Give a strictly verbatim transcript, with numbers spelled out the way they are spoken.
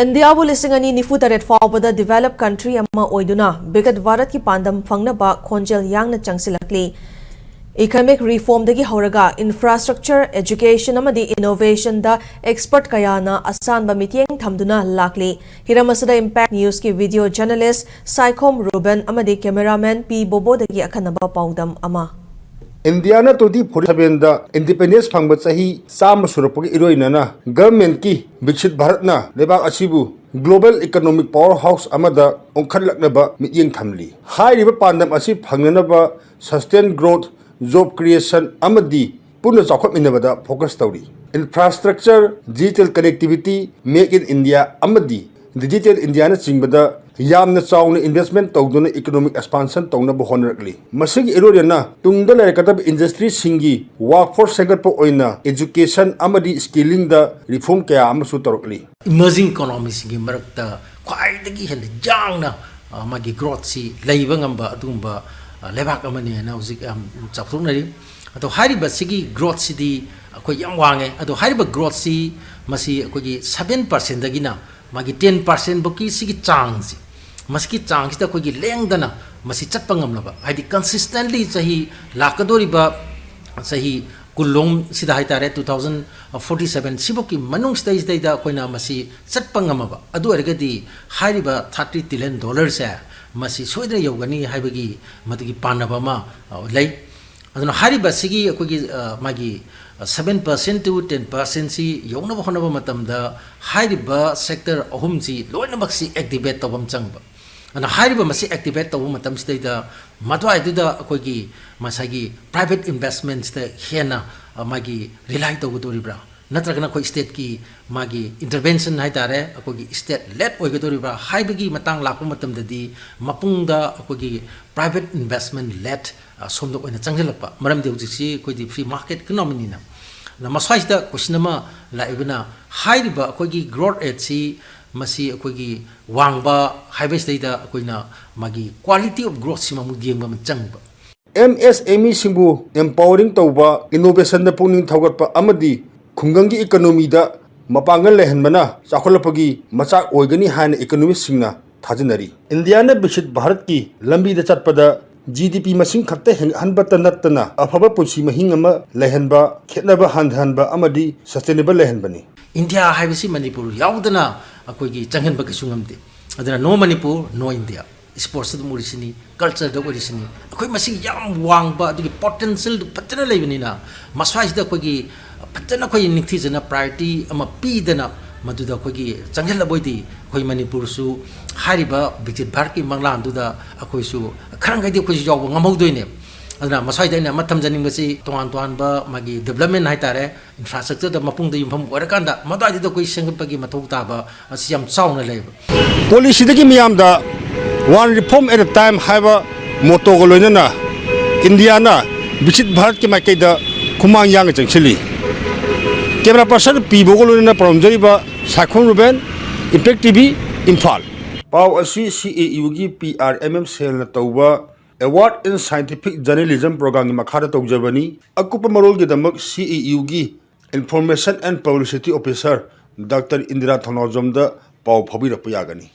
ꯏꯟꯗꯤꯌꯥꯕꯨ ꯂꯤꯁꯤꯡ ꯑꯅꯤ ꯅꯤꯐꯨ ꯇꯔꯦꯠ ꯐꯥꯎꯕꯗ developed country ꯑꯃ ꯑꯣꯏꯗꯨꯅ ꯕꯤꯀꯠ ꯚꯥꯔꯠꯀꯤ ꯄꯥꯟꯗꯝ ꯐꯪꯅꯕ ꯈꯣꯡꯖꯦꯜ ꯌꯥꯡꯅ ꯆꯪꯁꯤꯜꯂꯛꯂꯤ꯫ Economic reformꯗꯒꯤ ꯍꯧꯔꯒ infrastructure, education ꯑꯃꯗꯤ innovationꯗ expert ꯀꯌꯥꯅ ꯑꯁꯥꯟꯕ ꯃꯤꯠꯌꯦꯡ ꯊꯝꯗꯨꯅ ꯂꯥꯛꯂꯤ꯫ ꯍꯤꯔꯝ ꯑꯁꯤꯗ Impact Newsꯀꯤ video journalist ꯁꯥꯏꯈꯣꯝ ꯔꯨꯕꯦꯟ ꯑꯃꯗꯤ cameraman ꯄꯤ ꯕꯣꯕꯣꯗꯒꯤ ꯑꯈꯟꯅꯕ ꯄꯥꯎꯗꯝ ꯑꯃ꯫ ꯏꯟꯗꯤꯌꯥꯅ twenty forty sevenꯗ independence ꯐꯪꯕ ꯆꯍꯤ ꯆꯥꯝꯃ ꯁꯨꯔꯛꯄꯒ ꯏꯔꯣꯏꯅꯅ governmentꯀꯤ ꯕꯤꯛꯁꯤꯠ ꯚꯥꯔꯠꯅ ꯂꯩꯕꯥꯛ ꯑꯁꯤꯕꯨ global economic powerhouse ꯑꯃꯗ ꯑꯣꯟꯈꯠꯂꯛꯅꯕ ꯃꯤꯠꯌꯦꯡ ꯊꯝꯂꯤ꯫ ꯍꯥꯏꯔꯤꯕ ꯄꯥꯟꯗꯝ ꯑꯁꯤ ꯐꯪꯅꯅꯕ sustained growth, job creation ꯑꯃꯗꯤ ꯄꯨꯟꯅ ꯆꯥꯎꯈꯠꯃꯤꯟꯅꯕꯗ focus ꯇꯧꯔꯤ꯫ Infrastructure, digital connectivity, Make in India ꯑꯃꯗꯤ Digital Indiaꯅꯆꯤꯡꯕꯗ ꯌꯥꯝꯅ ꯆꯥꯎꯅ investment ꯇꯧꯗꯨꯅ economic expansion ꯇꯧꯅꯕ ꯍꯣꯠꯅꯔꯛꯂꯤ꯫ ꯃꯁꯤꯒꯤ ꯏꯔꯣꯏꯅꯅ ꯇꯨꯡꯗ ꯂꯩꯔꯛꯀꯗꯕ industryꯁꯤꯡꯒꯤ workforce ꯁꯦꯝꯒꯠꯄ ꯑꯣꯏꯅ education ꯑꯃꯗꯤ skillingꯗ reform ꯀꯌꯥ ꯑꯃꯁꯨ ꯇꯧꯔꯛꯂꯤ꯫ Emerging economyꯁꯤꯡꯒꯤ ꯃꯔꯛꯇ ꯈ꯭ꯋꯥꯏꯗꯒꯤ ꯍꯦꯟꯅ ꯌꯥꯡꯅ, ꯑ, ꯃꯥꯒꯤ growthꯁꯤ ꯂꯩꯕ ꯉꯝꯕ ꯑꯗꯨꯒꯨꯝꯕ, ꯑ, ꯂꯩꯕꯥꯛ ꯑꯃꯅꯤ ꯍꯥꯏꯅ ꯍꯧꯖꯤꯛ ꯌꯥꯝ ꯆꯥꯎꯊꯣꯛꯅꯔꯤ꯫ ꯑꯗꯣ ꯍꯥꯏꯔꯤꯕ ꯁꯤꯒꯤ growthꯁꯤꯗꯤ ꯑꯩꯈꯣꯏ ꯌꯥꯝ ꯋꯥꯡꯉꯦ꯫ ꯑꯗꯣ ꯍꯥꯏꯔꯤꯕ growthꯁꯤ ꯃꯁꯤ ꯑꯩꯈꯣꯏꯒꯤ seven percentꯗꯒꯤꯅ ꯃꯥꯒꯤ ten percentꯐꯧꯀꯤ ꯁꯤꯒꯤ ꯆꯥꯡꯁꯤ, ꯃꯁꯤꯒꯤ ꯆꯥꯡꯁꯤꯗ ꯑꯩꯈꯣꯏꯒꯤ ꯂꯦꯡꯗꯅ ꯃꯁꯤ ꯆꯠꯄ ꯉꯝꯂꯕ, ꯍꯥꯏꯗꯤ consistently ꯆꯍꯤ ꯂꯥꯛꯀꯗꯧꯔꯤꯕ ꯆꯍꯤ ꯀꯨꯟꯂꯣꯝꯁꯤꯗ ꯍꯥꯏꯇꯥꯔꯦ, two thousand forty seven ꯁꯤꯐꯧꯀꯤ ꯃꯅꯨꯡꯁꯤꯗꯩꯗ ꯑꯩꯈꯣꯏꯅ ꯃꯁꯤ ꯆꯠꯄ ꯉꯝꯃꯕ, ꯑꯗꯨ ꯑꯣꯏꯔꯒꯗꯤ ꯍꯥꯏꯔꯤꯕ thirty trillion dollarꯁꯦ ꯃꯁꯤ ꯁꯣꯏꯗꯅ ꯌꯧꯒꯅꯤ ꯍꯥꯏꯕꯒꯤ ꯃꯗꯨꯒꯤ ꯄꯥꯟꯅꯕ ꯑꯃ, ꯑ, ꯂꯩ꯫ ꯑꯗꯨꯅ ꯍꯥꯏꯔꯤꯕ ꯑꯁꯤꯒꯤ ꯑꯩꯈꯣꯏꯒꯤ, ꯑ, ꯃꯥꯒꯤ, ꯑ, seven percent to ten percentꯁꯤ ꯌꯧꯅꯕ ꯍꯣꯠꯅꯕ ꯃꯇꯝꯗ ꯍꯥꯏꯔꯤꯕ sector ꯑꯍꯨꯝꯁꯤ ꯂꯣꯏꯅꯃꯛꯁꯤ activate ꯇꯧꯕ ꯑꯃ ꯆꯪꯕ꯫ ꯑꯗꯨꯅ ꯍꯥꯏꯔꯤꯕ ꯃꯁꯤ activate ꯇꯧꯕ ꯃꯇꯝꯁꯤꯗꯩꯗ ꯃꯗꯨꯋꯥꯏꯗꯨꯗ ꯑꯩꯈꯣꯏꯒꯤ ꯉꯁꯥꯏꯒꯤ private investmentꯁꯤꯗ ꯍꯦꯟꯅ, ꯑ, ꯃꯥꯒꯤ rely ꯇꯧꯒꯗꯧꯔꯤꯕ꯭ꯔꯥ? ꯅꯠꯇ꯭ꯔꯒꯅ ꯑꯩꯈꯣꯏ stateꯀꯤ ꯃꯥꯒꯤ intervention ꯍꯥꯏꯇꯥꯔꯦ, ꯑꯩꯈꯣꯏꯒꯤ state led ꯑꯣꯏꯒꯗꯧꯔꯤꯕ꯭ꯔꯥ ꯍꯥꯏꯕꯒꯤ ꯃꯇꯥꯡ ꯂꯥꯛꯄ ꯃꯇꯝꯗꯗꯤ ꯃꯄꯨꯡꯗ ꯑꯩꯈꯣꯏꯒꯤ private investment led, ꯑ, ꯁꯣꯝꯗ ꯑꯣꯏꯅ ꯆꯪꯁꯤꯜꯂꯛꯄ꯫ ꯃꯔꯝꯗꯤ ꯍꯧꯖꯤꯛꯁꯤ ꯑꯩꯈꯣꯏꯗꯤ free market economyꯅꯤꯅ꯫ ꯑꯗ ꯃꯁ꯭ꯋꯥꯏꯁꯤꯗ question ꯑꯃ ꯂꯥꯛꯏꯕꯅ, ꯍꯥꯏꯔꯤꯕ ꯑꯩꯈꯣꯏꯒꯤ growth rateꯁꯤ ꯃꯁꯤ ꯑꯩꯈꯣꯏꯒꯤ ꯋꯥꯡꯕ ꯍꯥꯏꯕꯁꯤꯗꯩꯗ ꯑꯩꯈꯣꯏꯅ ꯃꯥꯒꯤ quality of growthꯁꯤꯃ ꯑꯃꯨꯛ ꯌꯦꯡꯕ ꯑꯃ ꯆꯪꯕ꯫ MSMEꯁꯤꯡꯕꯨ empowering ꯇꯧꯕ, innovationꯗ ꯄꯨꯛꯅꯤꯡ ꯊꯧꯒꯠꯄ ꯑꯃꯗꯤ ꯈꯨꯡꯒꯪꯒꯤ economyꯗ ꯃꯄꯥꯡꯒꯜ ꯂꯩꯍꯟꯕꯅ ꯆꯥꯎꯈꯠꯂꯛꯄꯒꯤ ꯃꯆꯥꯛ ꯑꯣꯏꯒꯅꯤ ꯍꯥꯏꯅ economistꯁꯤꯡꯅ ꯊꯥꯖꯅꯔꯤ꯫ ꯏꯟꯗꯤꯌꯥꯅ ꯕꯤꯛꯁꯤꯠ ꯚꯥꯔꯠꯀꯤ ꯂꯝꯕꯤꯗ ꯆꯠꯄꯗ G D P ꯃꯁꯤꯡ ꯈꯛꯇ ꯍꯦꯟꯒꯠꯍꯟꯕꯇ ꯅꯠꯇꯅ ꯑꯐꯕ ꯄꯨꯟꯁꯤ ꯃꯍꯤꯡ ꯑꯃ ꯂꯩꯍꯟꯕ, ꯈꯦꯠꯅꯕ ꯍꯟꯊꯍꯟꯕ ꯑꯃꯗꯤ sustainable ꯂꯩꯍꯟꯕꯅꯤ꯫ ꯏꯟꯗꯤꯌꯥ ꯍꯥꯏꯕꯁꯤ ꯃꯅꯤꯄꯨꯔ ꯌꯥꯎꯗꯅ ꯑꯩꯈꯣꯏꯒꯤ ꯆꯪꯍꯟꯕ ꯀꯩꯁꯨ ꯉꯝꯗꯦ꯫ ꯑꯗꯨꯅ no Manipur, no India꯫ Sportsꯇ ꯑꯗꯨꯝ ꯑꯣꯏꯔꯤꯁꯤꯅꯤ, cultureꯗ ꯑꯣꯏꯔꯤꯁꯤꯅꯤ, ꯑꯩꯈꯣꯏ ꯃꯁꯤ ꯌꯥꯝ ꯋꯥꯡꯕ ꯑꯗꯨꯒꯤ potentialꯗꯨ ꯐꯖꯅ ꯂꯩꯕꯅꯤꯅ, ꯃꯁ꯭ꯋꯥꯏꯁꯤꯗ ꯑꯩꯈꯣꯏꯒꯤ ꯐꯖꯅ ꯑꯩꯈꯣꯏ ꯅꯤꯡꯊꯤꯖꯅ priority ꯑꯃ ꯄꯤꯗꯅ ꯃꯗꯨꯗ ꯑꯩꯈꯣꯏꯒꯤ ꯆꯪꯁꯤꯜꯂꯕꯣꯏꯗꯤ ꯑꯩꯈꯣꯏ ꯃꯅꯤꯄꯨꯔꯁꯨ ꯍꯥꯏꯔꯤꯕ ꯕꯤꯛꯁꯤꯠ ꯚꯥꯔꯠꯀꯤ ꯃꯪꯂꯥꯟꯗꯨꯗ ꯑꯩꯈꯣꯏꯁꯨ ꯈꯔ ꯃꯈꯩꯗꯤ ꯑꯩꯈꯣꯏꯁꯨ ꯌꯥꯎꯕ ꯉꯝꯍꯧꯗꯣꯏꯅꯦ꯫ ꯑꯗꯨꯅ ꯃꯁ꯭ꯋꯥꯏꯗ ꯑꯩꯅ ꯑꯃ ꯊꯝꯖꯅꯤꯡꯕꯁꯤ, ꯇꯣꯉꯥꯟ ꯇꯣꯉꯥꯟꯕ ꯃꯥꯒꯤ development ꯍꯥꯏꯇꯥꯔꯦ, infrastructureꯗ ꯃꯄꯨꯡꯗ ꯌꯨꯝꯐꯝ ꯑꯣꯏꯔꯀꯥꯟꯗ ꯃꯗꯨꯋꯥꯏꯗꯨꯗ ꯑꯩꯈꯣꯏ ꯁꯦꯝꯒꯠꯄꯒꯤ ꯃꯊꯧ ꯇꯥꯕ ꯑꯁꯤ ꯌꯥꯝ ꯆꯥꯎꯅ ꯂꯩꯕ꯫ ꯄꯣꯂꯤꯁꯤꯗꯒꯤ ꯃꯤꯌꯥꯝꯗ One Reform at a Time ꯍꯥꯏꯕ mottoꯒ ꯂꯣꯏꯅꯅ ꯏꯟꯗꯤꯌꯥꯅ ꯕꯤꯛꯁꯤꯠ ꯚꯥꯔꯠꯀꯤ ꯃꯥꯏꯀꯩꯗ ꯈꯨꯃꯥꯡ ꯌꯥꯡꯅ ꯆꯪꯁꯤꯜꯂꯤ꯫ Camera person P ꯕꯣꯒ ꯂꯣꯏꯅꯅ ꯄꯥꯎꯗꯝꯖꯔꯤꯕ Saikhom ꯔꯨꯕꯦꯟ, Impact T V, Imphal. ꯄꯥꯎ ꯑꯁꯤ C A U ꯒꯤ P R M M cellꯅ ꯇꯧꯕ Award in Scientific Journalism programꯒꯤ ꯃꯈꯥꯗ ꯇꯧꯖꯕꯅꯤ꯫ ꯑꯀꯨꯞꯄ ꯃꯔꯣꯜꯒꯤꯗꯃꯛ C A U ꯒꯤ Information and Publicity Officer Doctor Indira ꯊꯧꯅꯥꯎꯖꯝꯗ ꯄꯥꯎ ꯐꯥꯎꯕꯤꯔꯛꯄ ꯌꯥꯒꯅꯤ꯫